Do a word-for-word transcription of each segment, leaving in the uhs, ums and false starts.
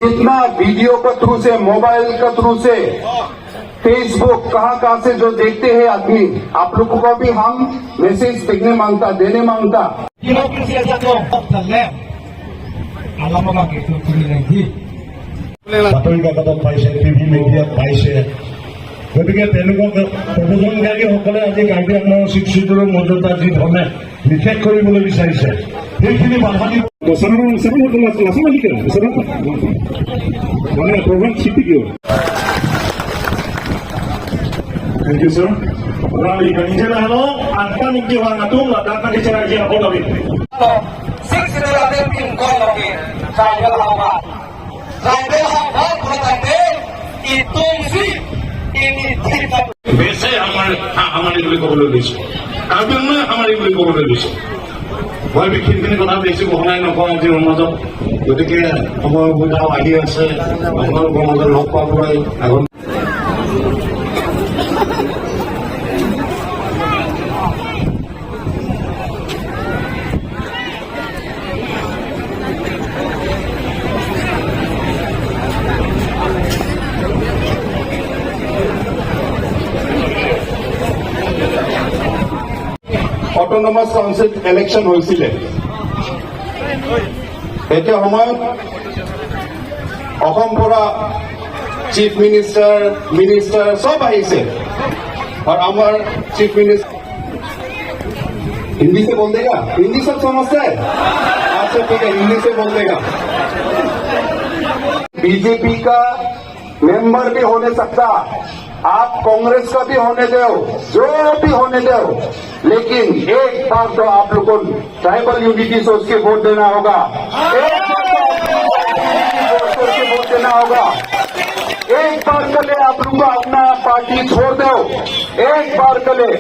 जितना वीडियो के थ्रू से, मोबाइल के थ्रू से, फेसबुक, कहाँ कहाँ से जो देखते हैं आदमी, आप लोगों को भी हम मैसेज देखने मांगता, देने मांगता। Democracy is the law of the land. Alam apa gitu, pilih lagi. বাতৰি কাকতত পাইছে, টিভি মিডিয়াত পাইছে। গতিকে তেনেকুৱা প্ৰব্ৰজনকাৰীসকলে আজি কাৰ্বি আংলঙৰ ছিক্স শ্বিডিউলৰ মৰ্যাদা যি ধৰণে নিষেধ কৰিবলৈ বিচাৰিছে, সেইখিনি বাধা দিব। Pasal orang, pasal orang, pasal orang kita, pasal apa? Mana program sipik yo? Thank you, sir. Rally ganjil halo, antan inti orang atum, datang ke cara dia apa lagi? Six itu ada pin kau lagi. Saya hamba. Tribal hamba, pura tante, itum si, ini tidak. বেচে আমাৰ, হা, আমাৰ বুলি ক'বলৈ লৈছো। কাৰ্বি আংলঙে আমাৰ বুলি ক'বলৈ লৈছো। মই বিশেষখিনি কথা বেছি বহলাই নকওঁ আজিৰ সমাজত। গতিকে সময় সুবিধাও আহি আছে, আপোনালোকৰ মাজত লগ পাবলৈ আগত অট'নমাছ কাউন্সিল ইলেকশ্যন হৈছিলে। এতিয়া সময়ত অসম পৰা চিফ মিনিষ্টাৰ, মিনিষ্টাৰ চব আহিছে। আৰু আমাৰ চিফ মিনিষ্টাৰ हिंदी से बोल देगा? हिंदी सब समझता है? अच्छा, ठीक है, हिंदी से बोल देगा। बीजेपी का मेंबर भी होने सकता, आप कांग्रेस का भी होने दो, जो भी होने दो, लेकिन एक बार तो आप लोगों को ट्राइबल यूनिटी सोच के वोट देना होगा। एक बार तो आप लोगों को सोच के वोट देना होगा। एक बार के लिए आप लोग अपना पार्टी छोड़ दो। एक बार के लिए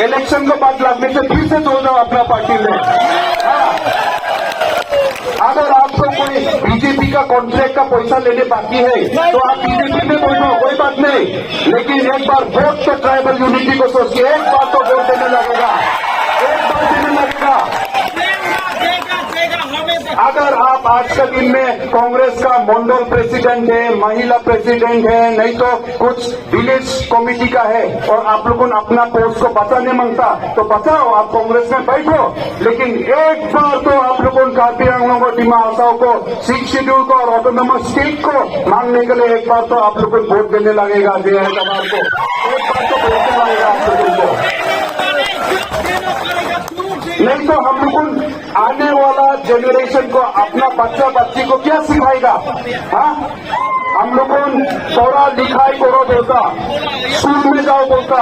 इलेक्शन के बाद लगने से फिर से जोड़ दो अपना पार्टी में। हाँ। अगर आपको कोई बीजेपी का कॉन्ट्रैक्ट का पैसा लेने बाकी है, तो आप बीजेपी में बैठो, कोई बात नहीं। लेकिन एक बार वोट तो ट्राइबल यूनिटी को सोच के एक बार तो वोट देने लगेगा, एक बार देने लगेगा। अगर आप आज के दिन में कांग्रेस का मंडल प्रेसिडेंट है, महिला प्रेसिडेंट है, नहीं तो कुछ विलेज कमेटी का है और आप लोगों ने अपना पोस्ट को बचाने मांगता, तो बचाओ, आप कांग्रेस में बैठो, लेकिन एक बार तो आप लोगों को कार्बी आंगलोंग और दिमा हासाओ को, सिक्स शेड्यूल को और ऑटोनोमस स्टेट को मांगने के लिए एक बार तो आप लोगों को वोट देने लगेगा, जे है कबार को, एक बार तो वोट देने लगेगा आप लोगों को। नहीं तो हम लोगों आने वाला जनरेशन को, अपना बच्चा बच्ची को क्या सिखाएगा? हाँ, हम लोगों पढ़ा लिखाई करो बोलता, स्कूल में जाओ बोलता,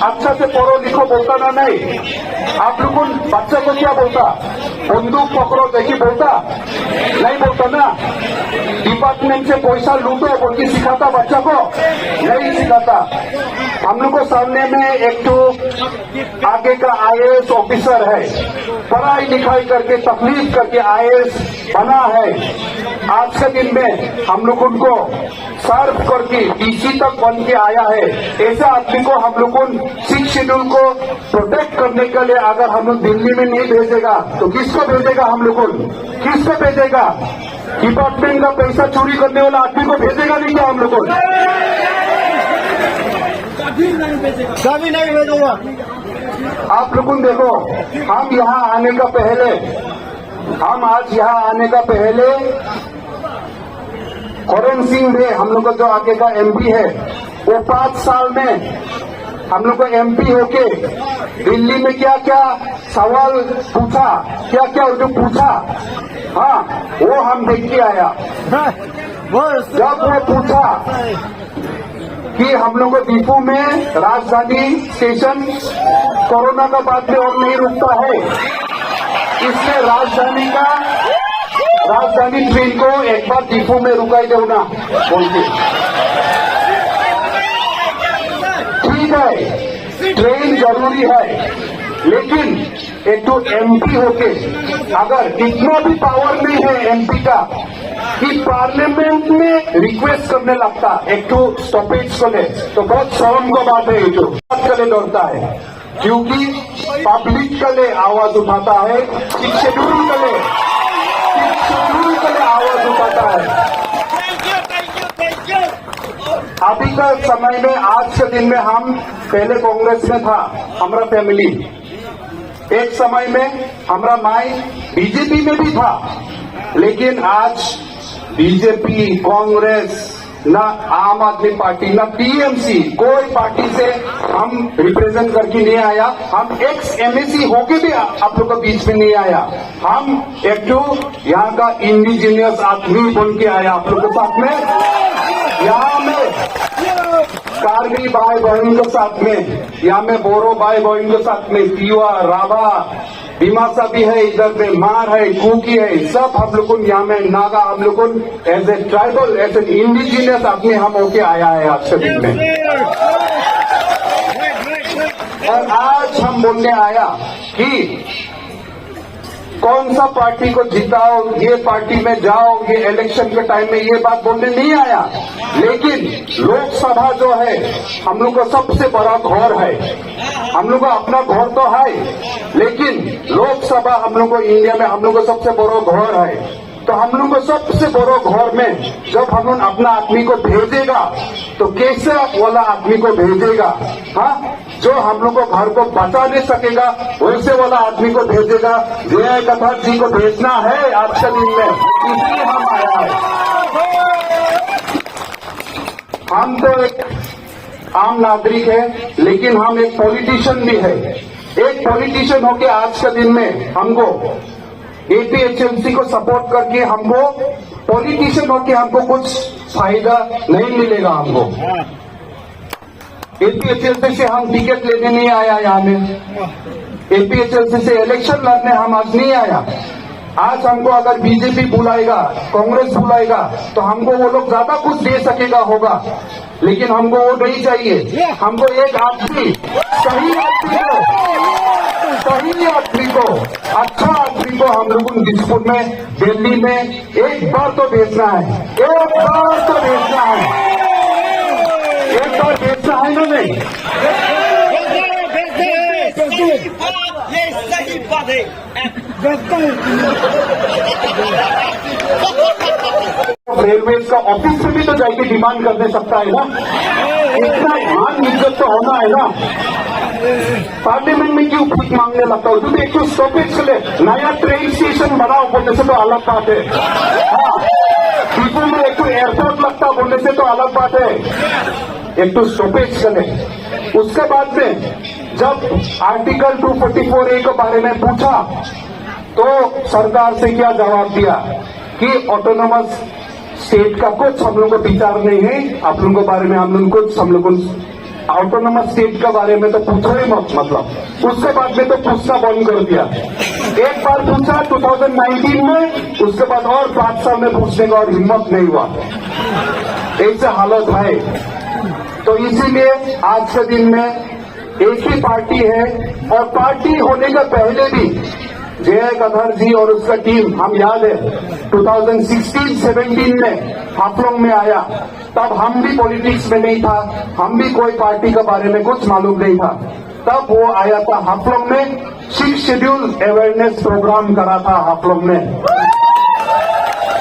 अच्छा से पढ़ो लिखो बोलता ना, नहीं? आप लोगों बच्चा को क्या बोलता? बंदूक पकड़ो देखी बोलता? नहीं बोलता ना। डिपार्टमेंट से पैसा लूटो बोल के सिखाता बच्चा को? नहीं सिखाता। हम लोग को सामने में एक तो आगे का आईएएस ऑफिसर है, पढ़ाई लिखाई करके तकलीफ करके आईएएस बना है। आज के दिन में हम लोग उनको सर्व करके डीसी तक बन के आया है। ऐसे आदमी को हम लोग उन सिक्स शेड्यूल को प्रोटेक्ट करने के लिए अगर हम लोग दिल्ली में नहीं भेजेगा तो किसको भेजेगा हम लोग उन? किसको भेजेगा? डिपार्टमेंट का पैसा चोरी करने वाला आदमी को भेजेगा नहीं क्या हम लोग उन? कभी नहीं भेजेगा। आप लोग देखो, हम यहाँ आने का पहले, हम आज यहाँ आने का पहले करेन सिंह रे, हम लोग का जो आगे का एमपी है, वो पाँच साल में हम लोग का एमपी होके दिल्ली में क्या क्या सवाल पूछा, क्या क्या उनको पूछा, हाँ, वो हम देख के आया। जब वो पूछा कि हम लोग को दीपू में राजधानी स्टेशन कोरोना का बाद में और नहीं रुकता है, इसलिए राजधानी का, राजधानी ट्रेन को एक बार दीपू में रुकाई दो ना बोल के। ठीक है, ट्रेन जरूरी है, लेकिन एक तो एमपी होके अगर इतना भी पावर नहीं है एमपी का कि पार्लियामेंट में रिक्वेस्ट करने लगता एक तो स्टॉपेज को ले, तो बहुत शर्म का बात है ये तो। बात के लिए डरता है, क्योंकि पब्लिक के लिए आवाज उठाता है, सिक्स शेड्यूल के लिए, सिक्स शेड्यूल के लिए आवाज उठाता है। अभी का समय में, आज के दिन में हम पहले कांग्रेस में था, हमारा फैमिली, एक समय में हमारा माई बीजेपी में भी था, लेकिन आज बीजेपी, कांग्रेस, ना आम आदमी पार्टी, ना टीएमसी, कोई पार्टी से हम रिप्रेजेंट करके नहीं आया। हम एक्स एमएसी होके भी आ-, आप लोग के बीच में नहीं आया। हम एक तो यहाँ का इंडिजिनियस आदमी बन के आया आप लोग के साथ में। यहाँ में कार्बी भाई बहन के साथ में, यहाँ में बोरो भाई बहन के साथ में, तिवा, राभा, डिमासा भी है, इधर में मार है, कुकी है, सब हम लोग को यहाँ में नागा, हम लोग को as a tribal, as an indigenous आदमी हम होके आया है आज के दिन में। और आज हम बोलने आया कि कौन सा पार्टी को जिताओ, ये पार्टी में जाओ, ये इलेक्शन के टाइम में ये बात बोलने नहीं आया। लेकिन लोकसभा जो है, हम लोग का सबसे बड़ा घर है। हम लोग का अपना घर तो है, लेकिन लोकसभा हम लोग को, इंडिया में हम लोग का सबसे बड़ा घर है। तो हम लोग को सबसे बड़ा घर में जब हम लोग अपना आदमी को भेजेगा, तो कैसे वाला आदमी को भेजेगा? हाँ, जो हम लोग को घर को बचा नहीं सकेगा, वैसे वाला आदमी को भेजेगा। जे आई कथार जी को भेजना है आज के दिन में, इसलिए हम आया है। हम तो एक आम नागरिक है, लेकिन हम एक पॉलिटिशियन भी है। एक पॉलिटिशियन होके आज के दिन में हमको एपीएचएलसी को सपोर्ट करके हमको, पॉलिटिशियन होके हमको कुछ फायदा नहीं मिलेगा हमको। एपीएचएलसी से हम टिकट लेने नहीं आया यहाँ में, एपीएचएलसी से इलेक्शन लड़ने हम आज नहीं आया। आज हमको अगर बीजेपी बुलाएगा, कांग्रेस बुलाएगा, तो हमको वो लोग ज्यादा कुछ दे सकेगा होगा, लेकिन हमको वो नहीं चाहिए। हमको एक आदमी, सही आदमी को, सही आदमी को, अच्छा आदमी को हम लोग डिस्पुट में, दिल्ली में एक बार तो भेजना है, एक बार तो भेजना है, एक बार भेजना है ना नहीं? ये सही बात है। रेलवे का ऑफिस में भी तो जाके डिमांड कर दे सकता है ना। इतना मान इज्जत तो होना है ना। पार्लियामेंट में क्यों भीख मांगने लगता हो? क्योंकि एक तो स्टॉपेज के लिए नया ट्रेन स्टेशन बनाओ बोलने से तो अलग बात है। हाँ, दीपू में एक तो एयरपोर्ट लगता बोलने से तो अलग बात है, एक तो स्टॉपेज के लिए। उसके बाद में जब आर्टिकल टू फोर्टी फोर ए के बारे में पूछा, तो सरकार से क्या जवाब दिया कि ऑटोनोमस स्टेट का कुछ हम लोग को विचार नहीं है, आप लोगों के बारे में हम लोग कुछ, हम लोग को ऑटोनोमस स्टेट के बारे में तो पूछो ही मत। मतलब, उसके बाद में तो पूछना बंद कर दिया। एक बार पूछा टू थाउजेंड नाइनटीन में, उसके बाद और पाँच साल में पूछने का और हिम्मत नहीं हुआ। ऐसे हालत है। तो इसीलिए आज के दिन में एक ही पार्टी है, और पार्टी होने का पहले भी जे आई कथार जी और उसका टीम, हम याद है, टू थाउजेंड सिक्सटीन सेवनटीन में हाफलोंग में आया, तब हम भी पॉलिटिक्स में नहीं था, हम भी कोई पार्टी के बारे में कुछ मालूम नहीं था। तब वो आया था हाफलोंग में, सिक्स शेड्यूल अवेयरनेस प्रोग्राम करा था हाफलोंग में।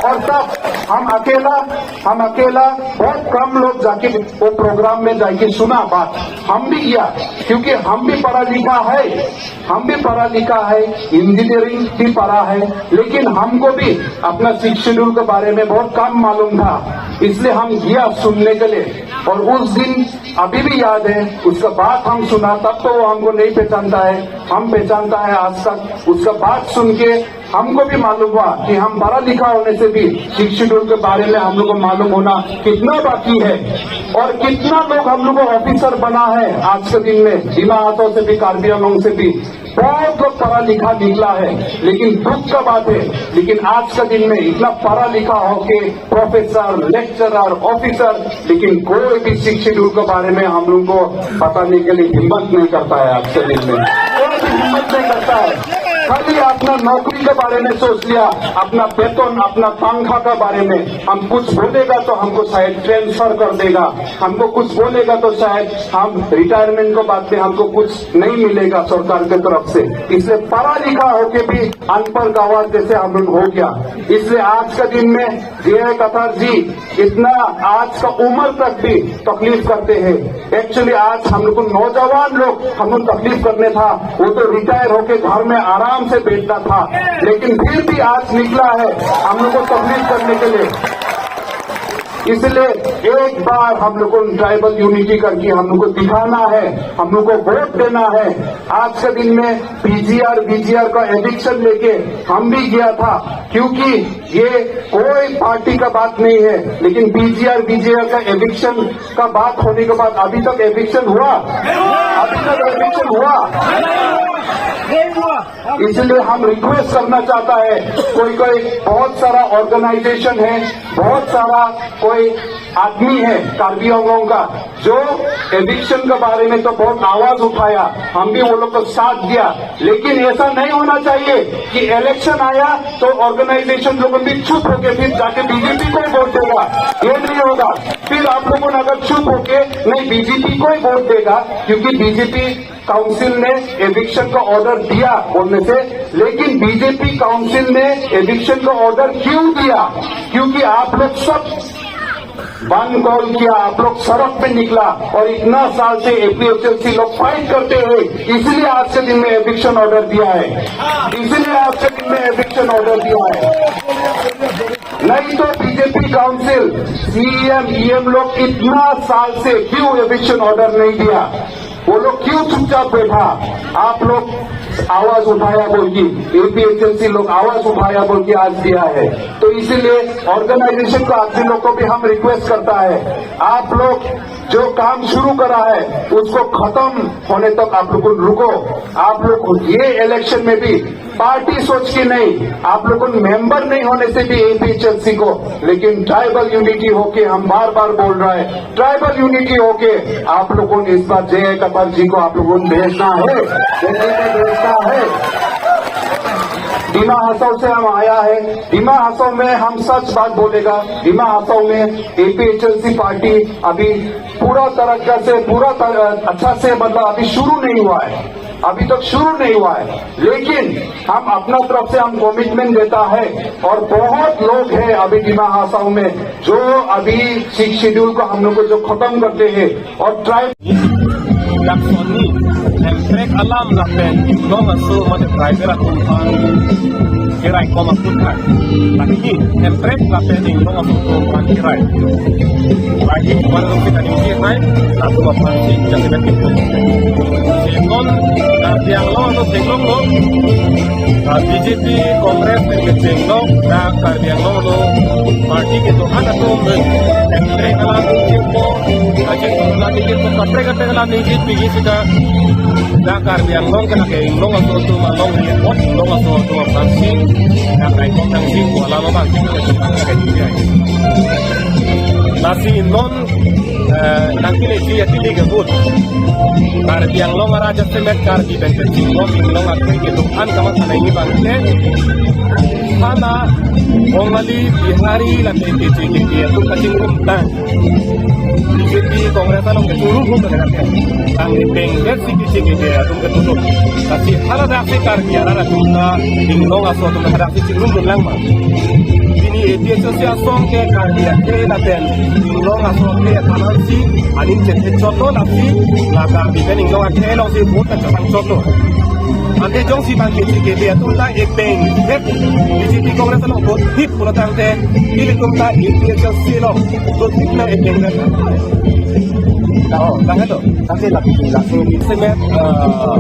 और तब हम अकेला, हम अकेला, बहुत कम लोग जाके वो प्रोग्राम में जाके सुना बात। हम भी किया, क्योंकि हम भी पढ़ा लिखा है, हम भी पढ़ा लिखा है, इंजीनियरिंग भी पढ़ा है, लेकिन हमको भी अपना सिक्स शेड्यूल के बारे में बहुत कम मालूम था, इसलिए हम गया सुनने के लिए। और उस दिन अभी भी याद है, उसका बात हम सुना, तब तो वो हमको नहीं पहचानता है, हम पहचानता है आज तक। उसका बात सुन के हमको भी मालूम हुआ कि हम पढ़ा लिखा होने से भी सिक्स शेड्यूल के बारे में हम लोग को मालूम होना कितना बाकी है, और कितना लोग हम लोग को ऑफिसर बना है आज के दिन में, दिमा हाथों से भी, कार्बी आंगलोंग से भी बहुत लोग पढ़ा लिखा निकला है। लेकिन दुख का बात है, लेकिन आज का दिन में इतना पढ़ा लिखा होके प्रोफेसर, लेक्चरर, ऑफिसर, लेकिन कोई भी सिक्स शेड्यूल के बारे में हम लोग को बताने के लिए हिम्मत नहीं करता है आज के दिन में, कोई भी हिम्मत नहीं करता है। खाली अपना नौकरी के बारे में सोच लिया, अपना वेतन, अपना तनख्वाह के बारे में। हम कुछ बोलेगा तो हमको शायद ट्रांसफर कर देगा, हमको कुछ बोलेगा तो शायद हम रिटायरमेंट के बाद में हमको कुछ नहीं मिलेगा सरकार की तरफ से। इसलिए पढ़ा लिखा होके भी अनपढ़ गंवार जैसे हम लोग हो गया। इसलिए आज का दिन में जे आई कथार जी इतना आज का उम्र तक भी तकलीफ करते हैं। एक्चुअली आज हम लोग को नौजवान लोग हम लोग तकलीफ करने था, वो तो रिटायर होके घर में आराम से बैठता था, लेकिन फिर भी आज निकला है हम लोग को तकलीफ करने के लिए। इसलिए एक बार हम लोग को ट्राइबल यूनिटी करके हम लोग को दिखाना है, हम लोग को वोट देना है। आज के दिन में पीजीआर, बीजीआर का एविक्शन लेके हम भी गया था, क्योंकि ये कोई पार्टी का बात नहीं है, लेकिन पीजीआर, बीजीआर का एविक्शन का बात होने के बाद अभी तक एविक्शन हुआ? अभी तक एविक्शन हुआ? इसलिए हम रिक्वेस्ट करना चाहता है, कोई कोई बहुत सारा ऑर्गेनाइजेशन है, बहुत सारा कोई आदमी है कार्बी आंगलोंग का, जो एविक्शन के बारे में तो बहुत आवाज उठाया, हम भी वो लोग को साथ दिया, लेकिन ऐसा नहीं होना चाहिए कि इलेक्शन आया तो ऑर्गेनाइजेशन लोग भी चुप होके फिर जाके बीजेपी को ही वोट देगा। ये नहीं होगा। फिर आप लोगों ने अगर चुप होके नहीं बीजेपी को ही वोट देगा, क्योंकि बीजेपी काउंसिल ने एविक्शन का ऑर्डर दिया बोलने से, लेकिन बीजेपी काउंसिल ने एविक्शन का ऑर्डर क्यों दिया? क्योंकि आप लोग सब बंद कॉल किया, आप लोग सड़क पे निकला और इतना साल से एपीएचएलसी लोग फाइट करते हुए इसलिए आज के दिन में एविक्शन ऑर्डर दिया है, इसलिए आज के दिन में एविक्शन ऑर्डर दिया है। नहीं तो बीजेपी काउंसिल, सीएम, ईएम लोग इतना साल से क्यों एविक्शन ऑर्डर नहीं दिया? वो लोग क्यों चुपचाप बैठा? आप लोग आवाज उठाया बोल के, एपीएचएलसी लोग आवाज उठाया बोल के आज दिया है। तो इसीलिए ऑर्गेनाइजेशन को, आदमी लोग को भी हम रिक्वेस्ट करता है, आप लोग जो काम शुरू करा है उसको खत्म होने तक आप लोग रुको। आप लोग ये इलेक्शन में भी पार्टी सोच के नहीं, आप लोगों को मेंबर नहीं होने से भी एपीएचएलसी को, लेकिन ट्राइबल यूनिटी होके हम बार बार बोल रहा है, ट्राइबल यूनिटी होके आप लोगों ने इस बार जे आई कथार जी को आप लोगों ने भेजना है, दिल्ली में भेजना है। दिमा हासाओ से हम आया है, दिमा हासाओ में हम सच बात बोलेगा। दिमा हासाओ में एपीएचएलसी पार्टी अभी पूरा तरीका से, पूरा तर-, अच्छा से, मतलब, अभी शुरू नहीं हुआ है, अभी तक शुरू नहीं हुआ है, लेकिन हम अपना तरफ से हम कमिटमेंट देता है। और बहुत लोग हैं अभी दिमा हासाओ में जो अभी सिक्स शेड्यूल को हम लोग को जो खत्म करते हैं और tribe Dak sonni, Hemprek alam lapen Inglong aso mate tribal atum aphan keraikom aphuthak. Lake Hemprek lapen Inglong aso atum aphan kerai. Lake cuma lalu kita ningje hai, latum aphansi jangkepet itu. Senon, Karbi Anglong aso theklonglo, ah, BJP, Congress pen kechenglo, dak Karbi Anglong aso party kedo-an atum, Hemprek alam ningjepo, ajin alam ningjepo, kaprek kaprek alam ningje pigi sita, dak Karbi Anglong kena ke Inglong aso atum along report, Inglong aso atum aphansi, dak raikom nangji, ko alam abang, kita ke kita ke dia. Lasi non, eh, nangkeleji athe kebut. Karbi Anglong arat jasemet Karbi pen kechinglo Inglong akhei kedo-an kamatha nangji abang ke. Hala Bongali, Bihari, lapen keche keche atum kachingrum tang. BJP, Congress along kechingrum rum tang. Tang ni pengker si keche keche atum ketutup. Lasi hala dak si Karbi arat atum ta Inglong aso atum dak si chingrum rum lang ma. Pini APHLC asong ke Karbi akhei lapen Inglong aso akhei aphansi aning chethe chotlo lasi la Karbi pen Inglong akhei alongsi vote ta chotang chotlo. Ante jongsi bang keche keche atum ta ekpeng het BJP Congress along vote hip pulo tangte, ilitum ta APHLC along vote hip na ekpeng het. Oh, dah itu. Tapi lagi langsung semet, eh,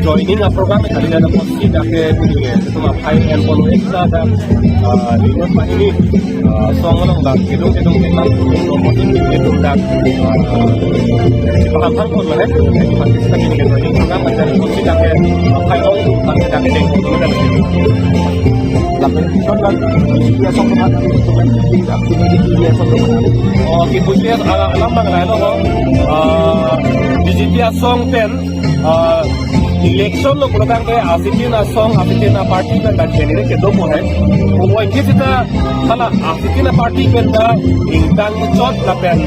joining a program kali ada posisi dah ke itu ma phai en pon ekta dak, eh, di rumah ini, eh, song along dak gedung gedung memang rumah ini gedung dak, eh, paham paham pon mana itu jadi partisipasi di gedung ini program ada posisi dak ke phai ong dak ke dak gedung gedung dak gedung. Lapen son dak BJP asong teman, teman BJP asong teman. Oh, ibu dia, ah, lambang lah itu, oh. Ah, BJP asong pen, ah, Election lo pulotangte asitin asong, asitin aparty pen ta candidate kedo po hai. Obo ingke sita hala asitin aparty pen ta ingtang chot lapen,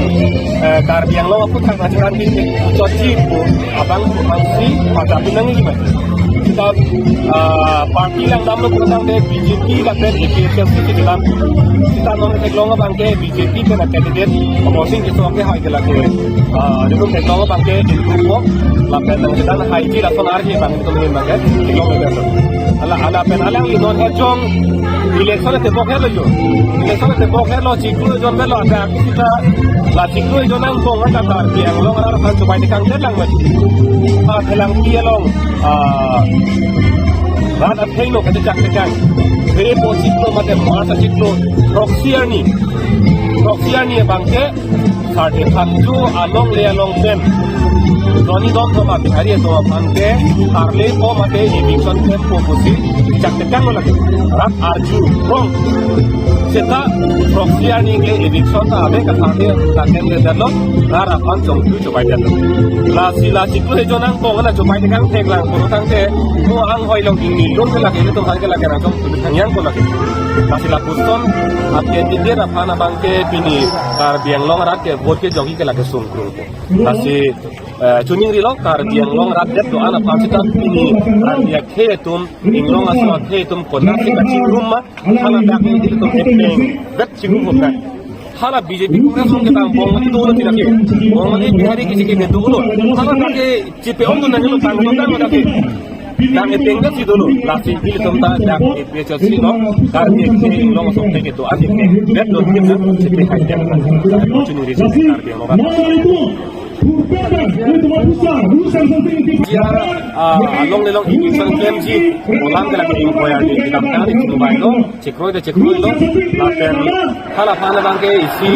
eh, Karbi Anglong aphuthak nacharan bin chotji pu abang pu masi pata pinang lima. Sita, ah, party langdam lo pulotangte B J P lapen A P H L C kelam. Sita non theklong abangke B J P pen a candidate Amarsing Tisso ke hai ke lake. Ah, dulu theklong abangke ingkung po. Lapen nang sita haiji lason arhi bang itu mungkin bangke. Theklong lake. Ala, ala pen alangli non hejong election tebok helo jo. Election tebok helo chiklo jon belo ada kita la chiklo jon angbong anta Karbi Anglong arat aphan chobai tekang telang mati. Ah, telang pi along. Ah, rat atheng lo kachechak tekang. Phere po chiklo mate March achiklo. Throksi arni. Throksi arni abangke. Sarthe phangcho alongle along pen Donidon Roma Bihari atum abangke tharle po mate eviction klem po pusi chak tekang lo lake. Rat arju rong. Seta throksi arni ke eviction ta ave katharle ta klemle detlo, rat aphan chongthu chobai detlo. Lasi la chiklo hejon angbong ana chobai tekang theklang pulotangte mo anghoi along ingni lun ke lake, ilitum aphan ke lake nang chongthu thang yang ko lake. Lasi lapuson a candidate aphan abangke pini Karbi Anglong arat ke vote kejokji ke lake sungkrung po. Lasi, eh, chuning rilo Karbi Anglong arat det do-an aphan sita pini Karbi akhei atum, inglong aso akhei atum konatsi kachingrum ma, hala dak ni ilitum epeng vet chingrum hop dak. Hala B J P Congress along ketang bong mati dolo tidak ke. Bong mati Bihari kisi kini dolo. Hala dak ke chipe om tu nang lo tang lo tang lo dak ke. Dak epeng dak si dolo. Lasi ilitum ta dak A P H L C lo. Karbi akhei inglong aso akhei kedo-an epeng vet lo kita chipe hai dak. Chuning ri Karbi Anglong arat. Ya, ah, alongle along eviction klemji, olam ke lake ingkoi arni kedam tang ri chingbai lo, chekroi de chekroi lo, lapen hala aphan abangke isi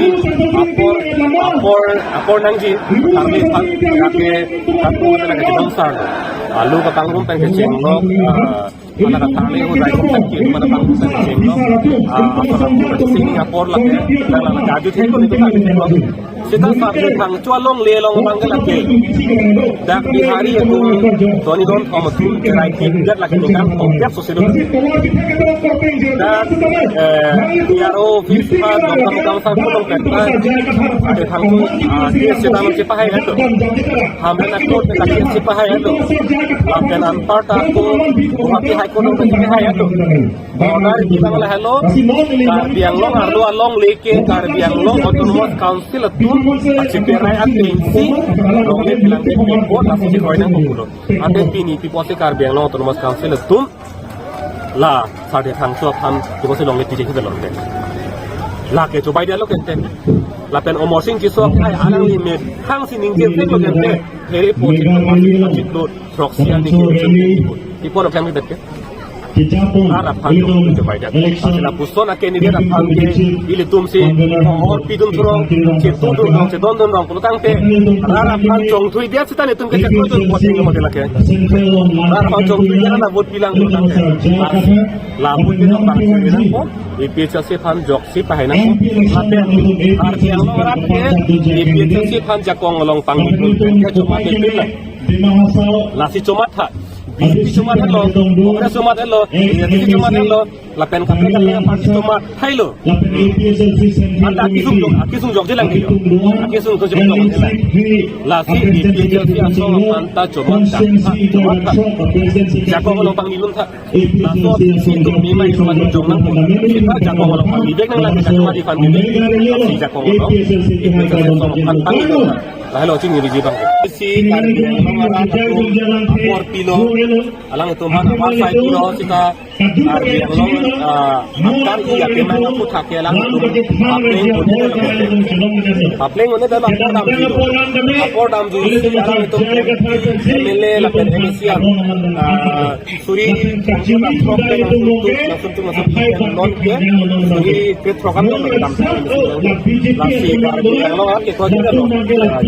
apor, apor, apor nangji, kami aphan lake, kami aphan lake kedam sar lo. Alu kapangrum pen kecheng lo, ah, mana katang le ho dai kong sakit, mana pangrum pen kecheng lo, ah, apa lake sing apor lake, dan lake aju thek lo, itu kan, itu kan. Sita sarthe phangcho alongle along abangke lake. Dak Bihari atum Donidon Roma atum cherai thek det lake ni kan kompleks so silo. Dak, eh, P R O office pa dokam dokam sa pulong pen ta sarthe phangcho, ah, case sita nang chepahai atum. Hamren a-court pen ta case chepahai atum. Lapen anparta ako Guwahati High Court along pen chepahai atum. Order kibang lahelo, Karbi Anglong arlo alongle ke Karbi Anglong Autonomous Council atum achiperai atengsi longle bilang ke pipot lasi chekroi nangkok pulo. Ante pini pipotsi Karbi Anglong Autonomous Council atum la sarthe phangcho aphan pipotsi longle piji ke longle. Lake chobai detlo kente. Lapen Amarsing Tisso akhai alangli methangsi ningje thek lo kente. Phere po chiklo March achiklo throksi arni ke. Pipot lo kami det ke. Rat aphan chongthu chobai det. Lasi lapuson a candidate aphan ke ilitum si hor pidun thurong, chetun thurong, chedon dun rong pulotangte rat aphan chongthu det sita netum ke chetun dun vote nang mati lake. Rat aphan chongthu det na vote pilang pulotangte. Lasi lapu ke nang bang nangpo, A P H L C aphan joksi pahai nangpo. Lapen Karbi Anglong arat ke A P H L C aphan jakong along pangdun pen ke chomat pin la. Lasi chomat tha. B J P chomat helo, Congress chomat helo, A I A D C chomat helo, lapen kaprek kaprek party chomat thailo. Anta akisung jok, akisung jokje lang kilo. Akisung jokje lang. Lasi A P H L C asong aphanta chomat tha, chomat tha. Jakong along pangnilun tha. Laso si tumi mai chomat jong nang. Kita jakong along pangni bek nang lagi chomat iphan bek. Lasi jakong along A P H L C asong aphanta pangnilun tha. Lahelo chiningri ji bang. Si Karbi Anglong arat atum apor pilo. Alangtum aphan apor sai pilo sita Karbi Anglong, ah, akar iya kemang aphuthak ke alangtum papleng un-e dam. Papleng un-e dam apor damji. Apor damji si alangtum M L A lapen M A C am, ah, suri langsung tu, langsung tu, langsung tu, non ke suri ke program dam. Lasi Karbi Anglong ke kau juga lo. Ah,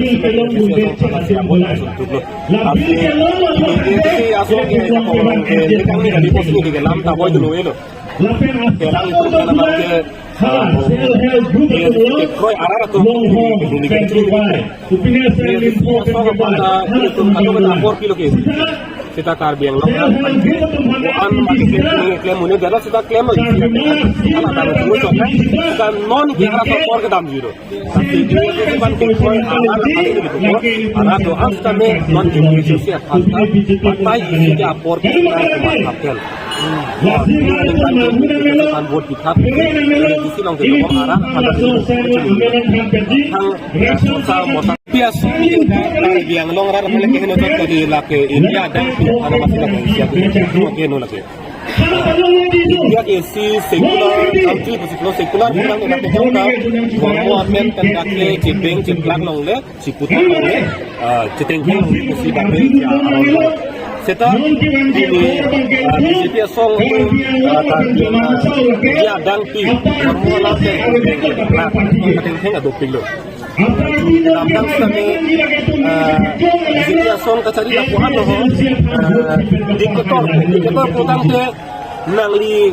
lasi apor langsung tu lo. Tapi ini asal ke, ini kami dari pos ini ke lam tak boleh dulu lo. Kelang itu kan abang ke, ah, kroi arat atum ini ke ini ke ini ke. Ini asal ke, kalau kita apor pilo ke. Seta Karbi Anglong an, an mati ke ni klem muni dara seta klem lo isi. Ala taru dulu sokna. Seta non ke halaso apor kedam jiro. Tapi itu kan ke koi ala ala itu ko. Ala to an seta ne non ke isi apa. Patai isi ke apor ke kedam ke mata pen. Kan buat kita. Isi long ke ko ara. Ada itu. Hang, ya, susah, motha. P S Karbi Anglong rat aphan le keheno chot kali lake India adang pi ana masi lake India ke keheno lake. India ke isi secular country pusi lo secular bukan lake jongka. Dhormo amen pen lake chibeng chiplak longle, chiputhak longle, ah, chitengkeng longle pusi bape ya aron lo. Seta ini, ah, B J P asong, ah, ta, ah, India adang pi dhormo alam pen chibeng chiplak chitengkeng adopik lo. Lamtang sitame, eh, B J P asong kachari lapuan lo ho, eh, dictator, dictator putangte nangli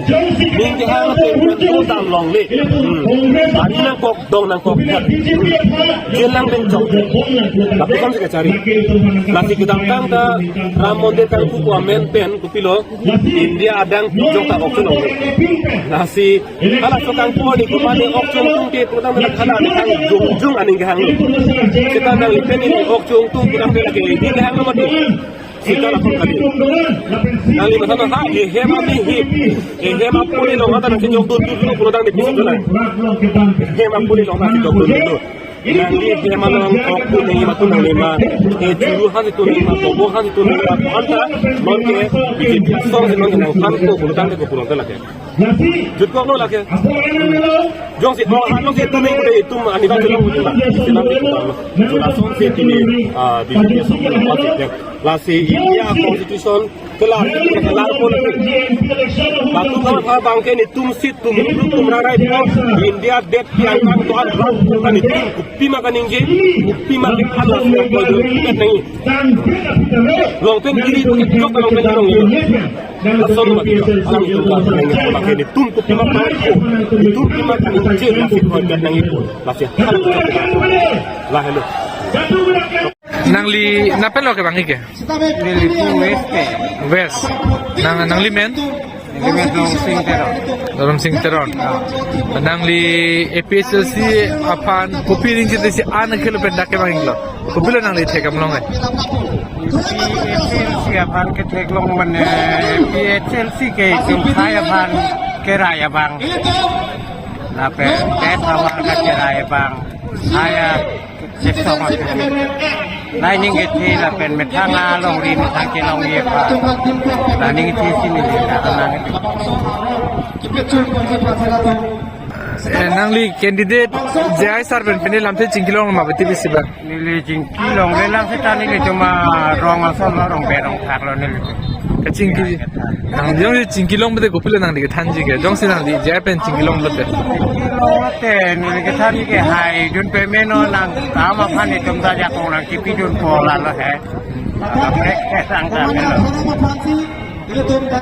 ning kehang te pun dam longle. Hmm. Ari nangkok dong nangkok phet. Jail lang pen chok. Lapuan si kachari. Lasi kedamtang ta Ram Mandir kangpu amen pen kopilo. India adang pi jongta auction longle. Lasi halaso kangpu ni kumane auction atum ke putangte hala kang jongjong aning kehang lo. Seta nangli pen ni auction atum putangte lake aning kehang lo mati. Seta lapuan kali. Nangli masa ha ehem ami hi. Ehem apuni long ata nangsi jok dun dun lo putangte pisi kena. Ehem apuni long ata jok dun dun lo. Nangli ehem along kok tu nangli matu nangli ma. E churu hasi tu nangli ma, bobo hasi tu nangli ma. Anta non ke B J P asong si non ke nangphan ko putangte ko pulangte lake. Jutkok lo lake. Jongsi oh ha jongsi tu nangli ko de itum ani ba tu nangli ko de la. Seta nangli ko lo. Jula asong si tini, ah, B J P asong ko lo. Lasi India Constitution kelar, kelar pon. Latum abang ke netum si tum, tum rarai pon. India det pi angkang tuan rat pon netum kopi ma kaningje, kopi ma ke phan la sudah pon itu kan nangji. Long pen diri tu kejok long pen arong itu. Lason ma kejok, arong itu kan nangji. Pakai netum kopi ma phan ko, netum kopi ma kaningje, lasi koi kan nangji. Lasi hal itu. Lah, hello. Nangli napelo ke bang ike? Neli pu West ke. West. Nang, nangli men? Neli men Dong Sing Teron. Dong Sing Teron. Nangli A P H L C aphan kopi ring chete si an khelo pen dak ke bang inglo. Kopilo nangli thekdam long eh? A P H L C aphan ketheklong mane A P H L C ke chungkhai aphan kerai abang. Lapen pet aphan kerai abang. Saya Sip song atum. Nai ning kethe lapen methang alongri methang kelongji aphan. Nai ning kethe si neli ta nang. Eh, nangli candidate J I sir pen pini lamthe chingkilong ma beti bisi ba? Neli chingkilongle lang seta neli cuma rong ason lo, rong be rong thak lo neli. Kachingki. Nang jongsi chingkilong bete kopilo nangli kethanji ke. Jongsi nangli J I pen chingkilong bete. Chingkilong bete neli kethanji ke hai jun pemeno nangkam aphan itum ta jakong nangkipidun po lalo he. Kaprek he sang ta melo.